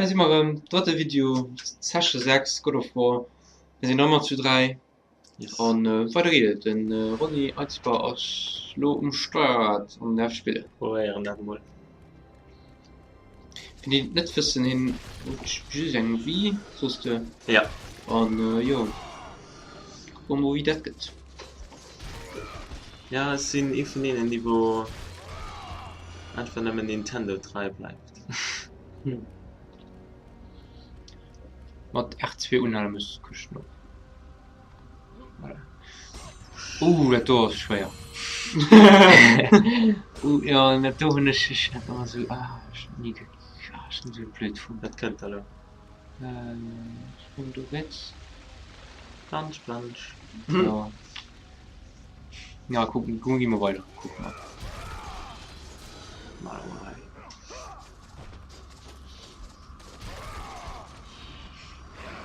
Hei si mer erëm, drëtte Video, Session 6, God of War. Mir sinn ëmmer zu 3 an weider geet et. Den Ronny Eitzber ass lo um Steierrad an däerf spillen. Probéieren dat emol. Fir déi et net wëssen, hien huet just eng Wii, soss de. Ja. An jo, kucke mer mol wéi dat gëtt. Ja, ech sinn ee vun deenen, déi wou einfach nëmmen Nintendo trei bleift. Hm. Mat R2 unhale muss d'Këscht op. Voilà. Uh, dat do ass schwéier. uh, ja, dat do hunn ech, ech hat ëmmer sou, ah, ech hunn ni ge, ah, ech hunn sou blöd fonnt. Wat kënnt da lo? Äh, sprong do riets. Plansch, plansch. Ja. Ja, kucken, kucken, gi mer weider. Kuck mal. Mal mal.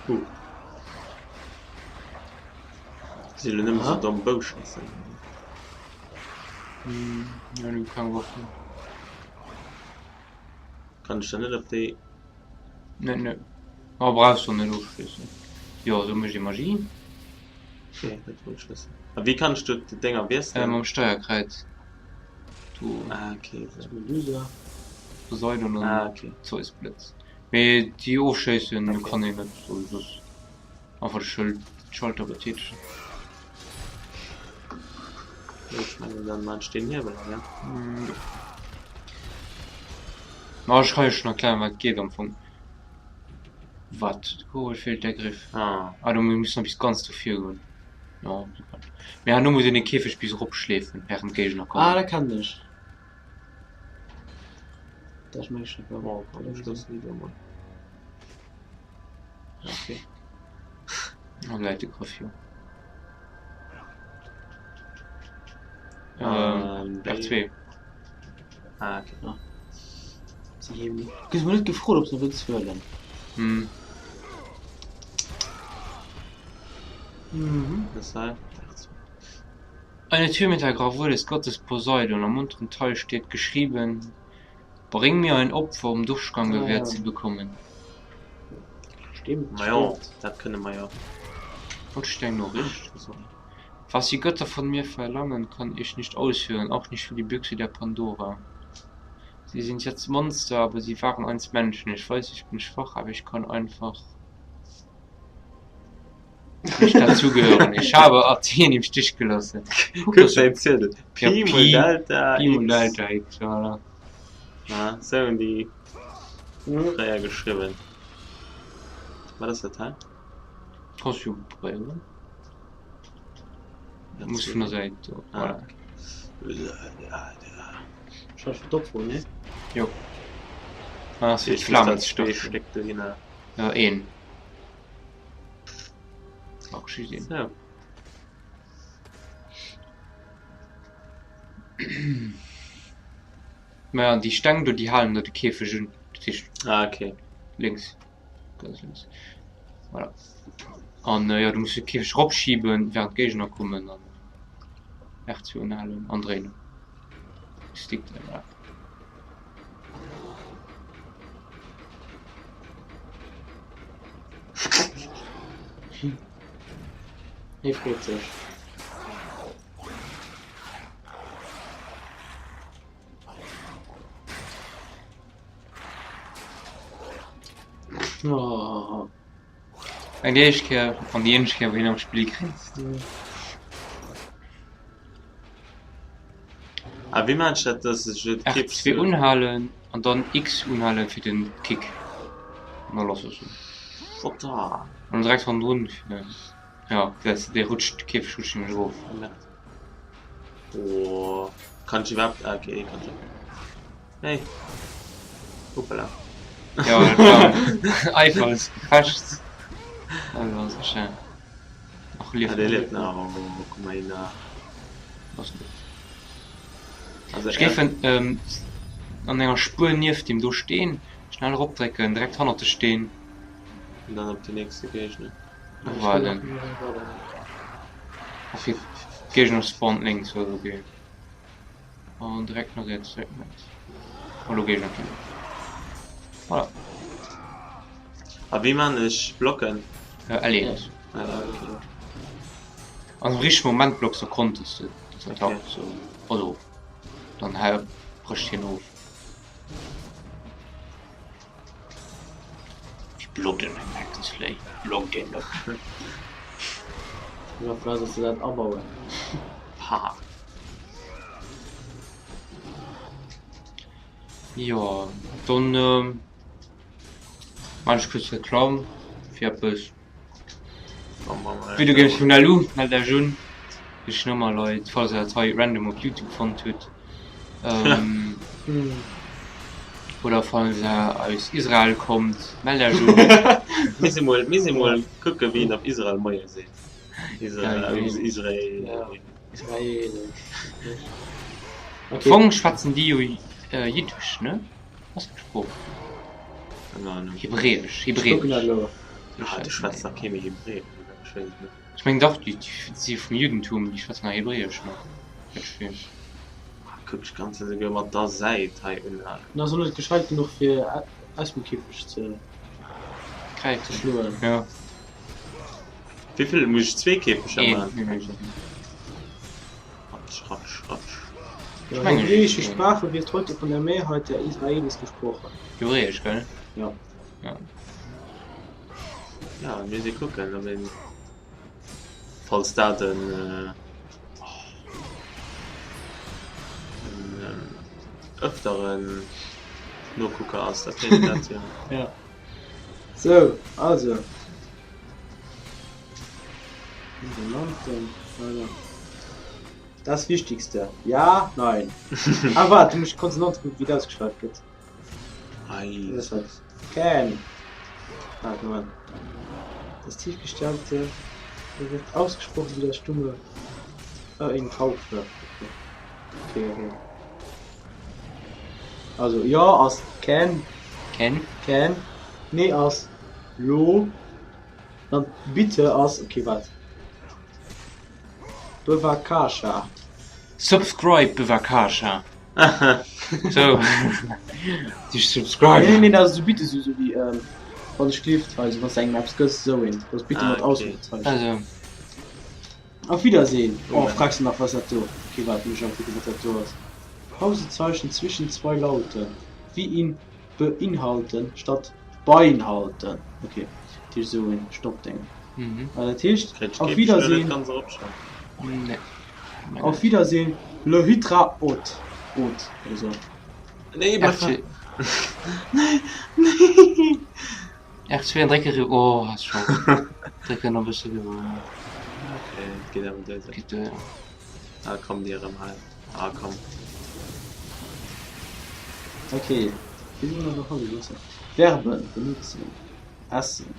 Uh. Si lo nëmme sou domm Bouschéissen. Hm, ja, du keng Waffen. Kann ech da net op déi. Ne, ne. Ah, brauchs du net ofschléissen. Jo, sou mécht ee Magie. Okay, dat wollt ech wëssen. A wéi kann ech do d'Dénger Äh, wiesselen? mam Steierkräiz. Do. Ah, okay, sou. Medusa. Poseidon an Ah, okay. Zeusblëtz. Mee déi ofschéissen Okay. kann een net, also soss einfach de Schëld, Schalter betätegen. Jo, ech mengen dann maan ech deen Hiewel hei, ja. Mm, jo. Ma ech kann jo schon erklären wat geet am Fong. Wat? Kurbel fehlt der Griff. Ah. Ah, do muss nach bis ganz dofir goen. Jo, super. Mee herno muss een de Käfeg bis erop schleefen während d'Géigner Ah, kommen. dat kennen ech. Dat meng ech net. Oh, komm, ech loossen déi do mol. Okay. Da läit de Griff jo. Ähm, Ähm, R2. Ah, okay. Ah. Si heem. Gëss mol net gefrot, ob se wëlls huelen. Hm. Mhm. Das war Eine Tür mit der Gravur des Gottes Poseidon. Am unteren Teil steht geschrieben: Bring mir ein Opfer, um Durchgang Ah, gewährt ja. zu bekommen. Stimmt, Ma jo, stimmt. dat kënne mer jo. Wollt ech deng Noriicht? Was die Götter von mir verlangen, kann ich nicht ausführen, auch nicht für die Büchse der Pandora. Sie sind jetzt Monster, aber sie waren einst Menschen. Ich weiß, ich bin schwach, aber ich kann einfach nicht dazugehören. Ich habe Athen im Stich gelassen. Guck, Kuck das dein Ziedel. Ja, Pi Pi, mol Delta Pi mol X. Delta X, voilà. Ah, sou hunn déi Mhm. fréier geschriwwen. Wat ass dat hei? Kannst du probéieren. Muss vun der Säit do. Ah, Voilà. okay. Schau fir d'Opfer, ne? Jo. Ah, ass fir Ich muss d'Flamen da ze zwee starten. Stéck dohinner. Ja, een. Ach, just een. So. Maja, déi Steng do, déi halen der de Käfeg un. Dat heescht Ah, okay. lénks. Ganz lénks. Voilà. An äh, jo, du muss de Käfeg eropschiben, während d'Géigner kommen an R2 unhalen an dréinen. Stick dréinen, voilà. Hie freet sech. Oh. Eng déi éischt Kéier an déi eenzeg Kéier, wou hien am Spill grinst. A wéi maan ech dat, dass ech et R2 Käfeg unhalen an dann X unhalen fir den Kick. An da lass ass en. What the? An direkt hannendrun fir, ja, gesäis de, dee rutscht, de Käfeg rutscht nämlech erof. Oh, Merde. Oh, kann ech iwwerhaapt, ah, okay, kann ech. Hey. Hoppala. Ja, dat war Eifer des Gefechts. Dat war so schön. Ach, Ah, lieft dee nach. lieft nach. Oh, guck mal hin da. Ass gut. Also, Ech géif en, ähm, an enger Spuer nieft deem do steen, schnell eropdrécken, direkt hannert de Steen. Und dann op de nächste Géigner. Waarden. Ach, fir Géigner spawnt lénks, also okay. An direkt no riets, direkt no riets. Hallo Géigner killen. Voilà. A wéi maan ech Blocken? L1. Ah, okay. An am richtege Moment blocks, da konntest de das Attack Okay. so. Also, dann hä brécht hien of. Ech block den eng Hexenslay. Block den net. Ja, vläicht solls de dat abauen. Haha. Jo, dann maan ech kuerz Reklamm fir eppes. Videogames vun Elu, mellt Iech un. Richteg Nummer Leit, falls der dat hei random op Youtube fonnt hutt. Oder falls der aus Israel kommt, mellt Iech un. Misst ee mol, misst ee mol kucken wéi een op Israel Moie seet. Israel, Israel. Israel. Am Fong schwätzen déi jo Jiddisch, ne? Ass dat Sprooch? Keng Ahnung. Hebräisch, Ech kucken dat Hebräisch. elo. Ah, du schwätz nach kee méi Hebräisch, oder? Ech weess et net. Ech meng dach, déi si vum Juddentum, déi schwätzen nach Hebräisch nach. Dat ech weess. Ah, kuck, ech kann se souguer mat der Säit hei unhalen. En ass och net gescheit genuch fir aus dem Käfeg ze Gräifen. schloen. Ja. Wéivill muss ech zwee Käfeger Een. maachen? Nee, nee. Ratsch, ratsch, ratsch. Ja, Mengen hebräische ech. Sprache wird heute von der Mehrheit der Israelis gesprochen. Hebräisch, gell? Ja. Ja. Ja, mir si kucken, ob een, falls dat en, äh, en äh, öfteren Nokucker ass, da kéint een dat jo. Ja. Sou, also. Konsonanten, voilà. Das Wichtigste. Ja, nein. Ah, warte, du musst Konsonanten gucken, wie das ausgeschrieben wird. Ei. Das hat Can. Warte, Moment. Das tiefgestellte wird ausgesprochen wie das stumme Ë in Taufe. Okay. Okay, okay. Also, ja ass Can. Ken. Can. Nee ass Lo. Dann bitte ass, okay, wat? Bevakasha. Subscribe Bevakasha. So. Dich subscribe. Nee, nee, dat ass esou bitte sou, sou wéi, ähm, wann ech gelift, also wann s de engem eppes gëss, esou een. Dat ass bitte Ah, mat okay. Ausrufezeichen. Also. Auf Wiedersehen. Oh, Moment. fragst du nach, was dat do. Okay, warte, muss ich auch gucken, was dat do ass. Pausezeichen zwischen zwei Lauten, wie in beinhalten statt beinhalten. Okay, dat heescht esou een Stoppdéng. Mhm. Also dat heescht, Kritt auf ech net Wiedersehen, ganz eropschreiwen. Nee. auf Wiedersehen, le Hydra ot. Ot, oder so. Nee, bleif R2. Nee, nee. R2 an drécke riwwer. Oh, ass scho. Drécken nach e bësse riwwer. Okay, et geet awer duer. Geet duer, ja. Ah, komm, déi erëm hei. Ah, komm. Okay, wéi soll dat nach alles? Verben benutzen, essen.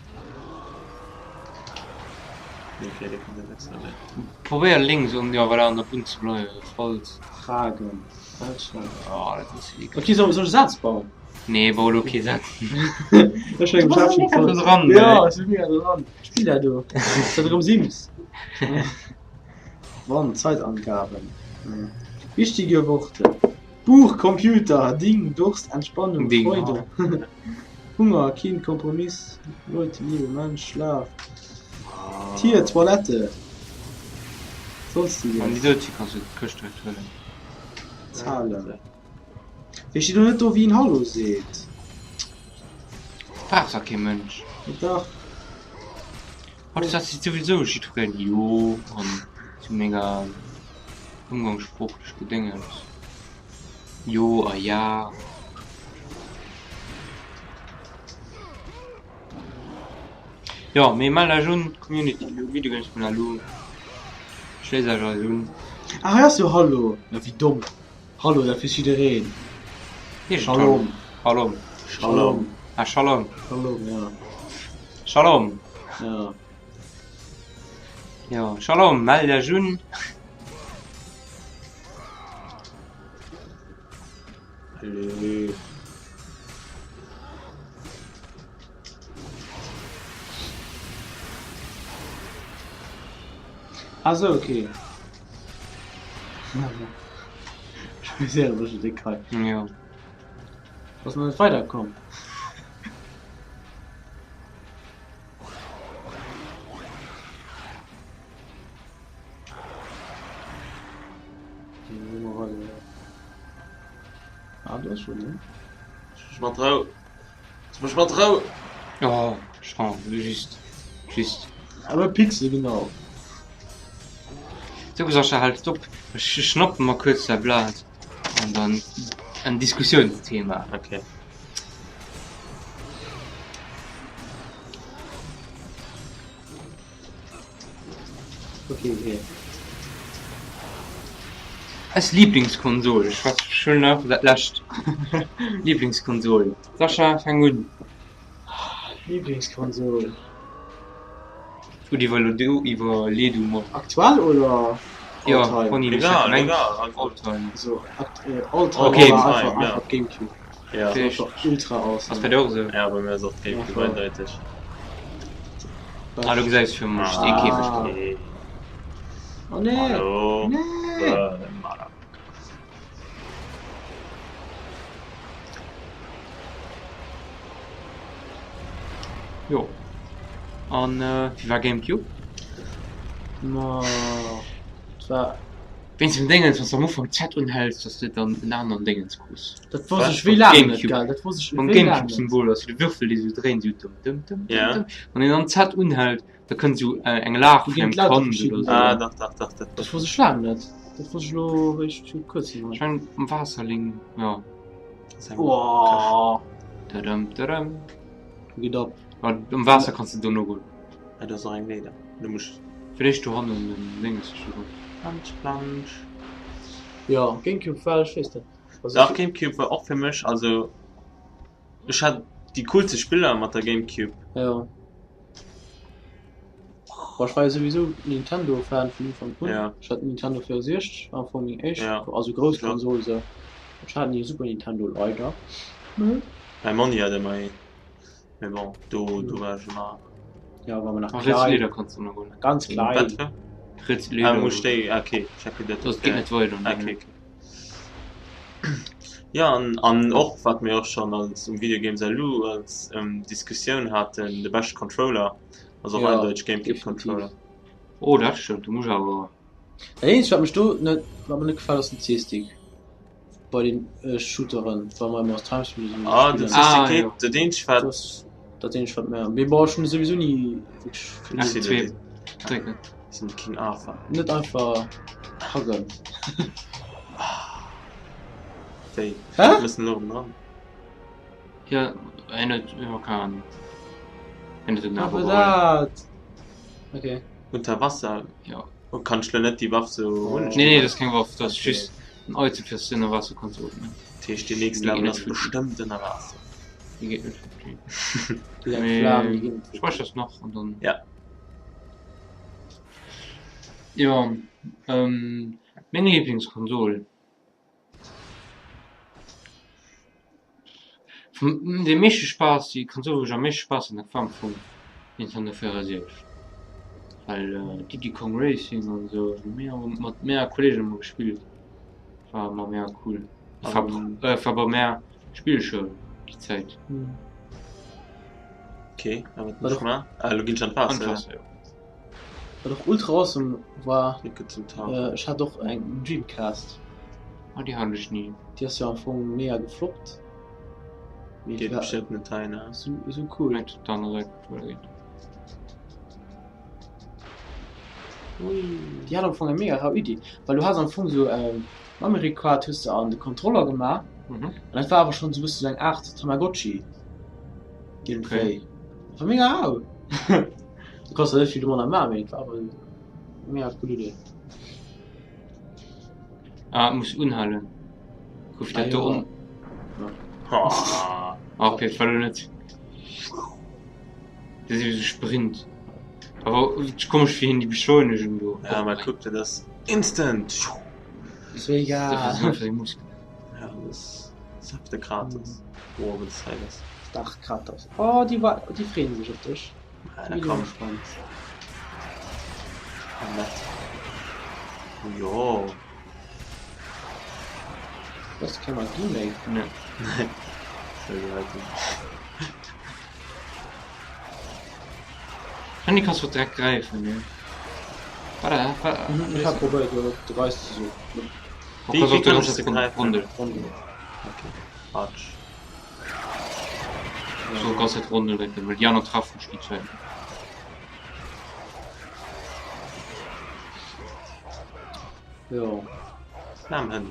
Okay, dee kënnt net extra méi. Probéier lénks an, jo, voilà, an der Bunn ze bleiwen, falls. Fragen, Deutschland. Oh, dat ass ekelhaft. Okay, soll, soll ech e Saz bauen? Nee, bau elo kee Saz. Ech mengen, Du ech bass hab schon mega voll. dran, Ja, ey. ech sinn mega dran. Spill dat do. Ass dat erëm Sims? Wann, Zeitangaben. Wichtige Worte. Buch, Computer, Ding, Durst, Entspannung, Ding, Freude, Hunger, Kind, Kompromiss, Leute, Liebe, Mensch, Schlaf, Tier, Toilette, An déi Sonstiges, dote kanns du d'Këscht direkt huelen. Zahlen. Wéi steet do net do wéi een Hallo seet? Brauch dach kee Mënsch. Ma dach. Haut setzt sech souwisou jiddwereen Jo an zu menger ëmgangssproochlech Gedéngens. Jo a Ja. Jo, mee mellt Iech un, Community Videogames vun Alu. Schléisst Iech eis un. Ah, hei ass jo Hallo. Ja, wéi domm. Hallo, dat weess jiddereen. Shalom. Shalom. Shalom. Ah, Shalom. Shalom, ja. Shalom. Ja. Jo, Shalom, mellt Iech un. Allez. Ah sou, okay. Jo. Ass nach net weiderkomm. Okay, da gi mer weider, jo. Ah, do ass schonn een. Looss mech mat Rou! Looss mech mat Rou! Oh, schade, just, just. Awer Pixel, genau. Sou, Sascha, halt op, ech schnappe mer kuerz däi Blat an dann en Diskussiounsthema. Okay. Okay, okay. Eis Lieblingskonsol, ech schwätze schon nach dat lescht. Lieblingskonsol. Sascha, fang un. Lieblingskonsol. Gut, iwwer du, iwwerlee du mol. Aktuell oder Ja, all time? Conny, Egal, meng egal, also all time. So, akt äh, all time Okay. war All einfach, time, ja. einfach Gamecube. Ja. Okay. Das war ultra awesome. Ass bei dir och esou? Ja, bei mir ass och d'Gamecube Ja, eindeuteg. Ah, du gesäis fir mech dee Käfeg do. Okay. Oh nee! Hallo. Nee! Äh, Mala. Jo. An äh, wéi war Gamecube? Ma, dat war. Wéinst dem Déngens, wann s de am Ufank d'Zett unhäls, dass de dann en aneren Déngens krus. Dat wosst Was? ech wéi laang net, Gamecube. gell? Dat wosst ech Mam wéi laang net. Gamecube-Symbol ass, wéi de Würfel, dee sou dréint, sou dum dum dum dum Ja. dum. Wann een dann d'Zett unhält, da kënnt sou äh, eng Laach Do vun ginn engem d'Lauter Kand verschidden oder sou. Ah, dach, dach, dach, dat Dat wosst wosst ech. ech laang net. Dat wosst ech elo réischt viru kuerzem Ech hei. mengen um Waasserling, jo. Das ist eng Woah! Dadam dadam. Geet ab. Ma um Waasser kanns de dono goen. Ah, do ass och eng Leeder. Do muss ech. Fir d'éischt dohannen den Dénges siche goen. Plansch, plansch. Jo, Gamecube war, ech weess net. Also Dach, Gamecube war och fir mech, also ech hat déi coolste Spiller mat der Gamecube. Jo. Boah, ech war jo souwisou Nintendo-Fan vun Ufank un. Ja. Ech hat Nintendo 64, am Fong meng éischt, Ja. also grouss Ech och. Konsol esou. Ech hat ni e Super Nintendo, leider. Mäi Monni hat ëmmer een. Mee bon, do, do war ech ëmmer. Ja, war mer nach Ach, riets klein. Leeder kanns du nach goen. Ganz klein. Wat fir? Riets Ah, Leeder. muss déi, ah, okay, ech hat geduet, Das geet net weider. Ah, okay, okay. Ja, an, an och, wat mir och schonn als um Video Games LU als ähm, Diskussioun haten, de beschte Controller ass och Ja, eindeuteg Gamecube definitiv. Controller. Oh, dat stëmmt, du muss awer. Dat eenzegt wat mech do net, wat mir net gefält ass den C-Stick bei den äh, Shooteren, wa mer ëmmer Times Ah, den spillen. Ah, C-Stick jo. geet, dat eenzegt wat. Das, dat eenzegt wat mir, mee bon, ech hunn souwisou ni wierklech vill Ech sinn F2 net, drécken. sinn King Arthur. net einfach huggen. Wéi? Hä? Müssen elo erëm dran. Ja, en huet, jo, keng Ahnung. En huet den Awer awer geholl. dat. Okay. Unter Wasser? Ja. Oh, kann ech lo net déi Waff sou hunn? Nee, nee, dat ass keng Waff, dat ass Okay. just en Item fir dass du ënner Waasser kanns ootmen. Dat heescht, deen nächste Déi ginn Level net ass futti. bestëmmt ënner Waasser. Déi geet net futti. Déi eng Mee Flam, déi ginn net futti. späichers nach an dann. Ja. Jo, ähm, meng Lieblingskonsol. Vum dee meeschte Spaass, déi Konsol wou ech am meeschte Spaass hat, dat war am Fong Nintendo 64. Well Diddy Kong Racing an esou hu mir mat mär Kolleegen ëmmer gespillt, war ëmmer mega cool. War war bei mär Spillschoul déi Zäit. Okay, a wat muss ech man? Ah, elo ginn ech an d'Waasser, An d'Waasser, jo. Wat och ultra awesome war, Klicke zum Tauchen. ech hat och eng Dreamcast. Ah, déi hat ech ni. Déi ass jo am Fong mega gefloppt. Mee Geet war bestëmmt net hei, ne? sou, sou cool. Mengt op der aner Säit gefuer ginn. Ui. Déi hat am Fong eng mega rau Iddi, well du has am Fong sou Memory Card hues de an de Controller gemaach. Mhm. An dat war awer schonn sou bëssen sou eng Aart Tamagotchi iergendwéi. Dat war mega rau. Du kanns der net vill domadder maachen, mee et war awer eng mega cool Idee. Ah, muss unhalen. Gouf Ah dat do jo. on. Ah. Ah, okay, dat war lo net. Dat ass ewéi sou Sprint. Awer komesch wéi hien déi Beschleunegung do. Ja, mä kuck, dat ass instant. Ist mir egal. Ja, das ist einfach de Kratos. Oh, wat ist hei lass? Dach Kratos. Oh, déi war, déi freeën sech op dech. Ah, Da da bin ich komm. gespannt. Ah, nett. Oh, jo. Das ist keng Magie méi. Nee. Nee. Soll die heiten. Handy kannst du direkt gräifen, ne? Warte, warte. Mhm, ich hab probéiert, jo, de Geist ze suchen. Wéi wéi kann ech se gräifen? Rondel. Okay. Atsch. So ganz Zäit Rondel drécken, well déi aner treffen dech déi Zäit. Jo. Laam Hënn.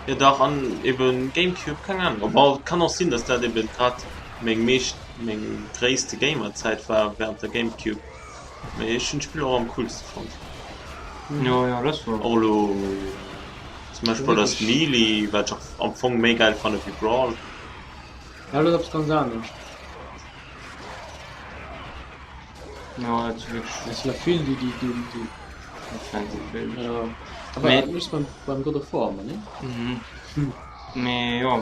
Jo dach an eben Gamecube, keng Ahnung. Bon, et kann och sinn, datt dat eben grad meng meescht, meng gréisste Gamerzäit war während der Gamecube, mee ech hunn d'Spiller och am coolste fonnt. Jo jo, dat war. Och elo Smash Brothers Melee, wat ech och am Fong méi gäil fanne wéi Brawl. Ja, dat ass eppes ganz anescht. Jo, dat ass wierklech. Et sinn der vill, déi, déi, déi, déi. Ja. Aber Mee- dat méchs beim, beim God of War ëmmer, nee? Mhm. Mee jo.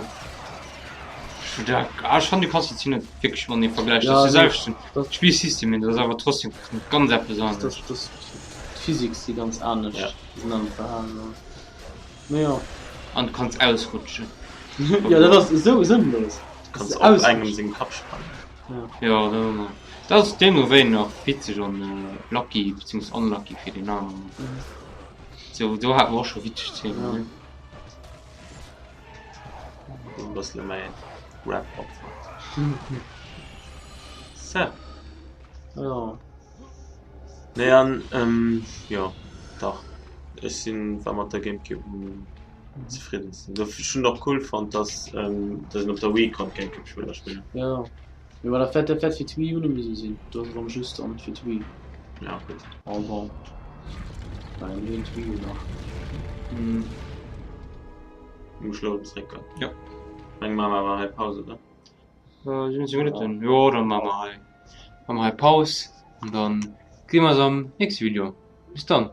Ech wou dat, ah, ech fannen, du kanns déi zwou net wierklech matenee vergläichen. Ja, Dat ass de nee, selwechten dat- Spillsystem, mee dat ass awer trotzdem ganz eppes Das, anescht. das, das, d'Physik si ganz anescht. Ja. Sinn an Verhalen. Mee jo. An du kanns ausrutschen. Ja, dat ass esou sënnlos. Du kanns Das op ausrutschen. engem sengem Kapp sprangen. Jo, dat ëmmer. Dat ass deemno wéi nach witzeg an lucky beziehungsweise unlucky fir deen aneren. Sou, do hate mer och scho witzeg Zeenen, Ja. ne? E bëssele mäi Rap-Opfer. So. Ja. Nee an jo dach ech sinn war mat der Gamecube am zefriddensten. Dofir ech hunn och cool fonnt dass dass een op der Wii konnt Gamecube Spiller spillen. Jo mee voilà dat wäert dat wäert fir d'Wii U net méi sou sinn. Do ass et erëm just an fir d'Wii. Ja gutt. Oh bon well mir hunn d'Wii U nach. Muss ech elo erëm zréck goen? Jo. Meng maache mer awer hei Paus oder? 17 Minutten, jo dann maache mer hei maache mer hei Paus an dann gesi mer eis am nächste Video. Bis dann.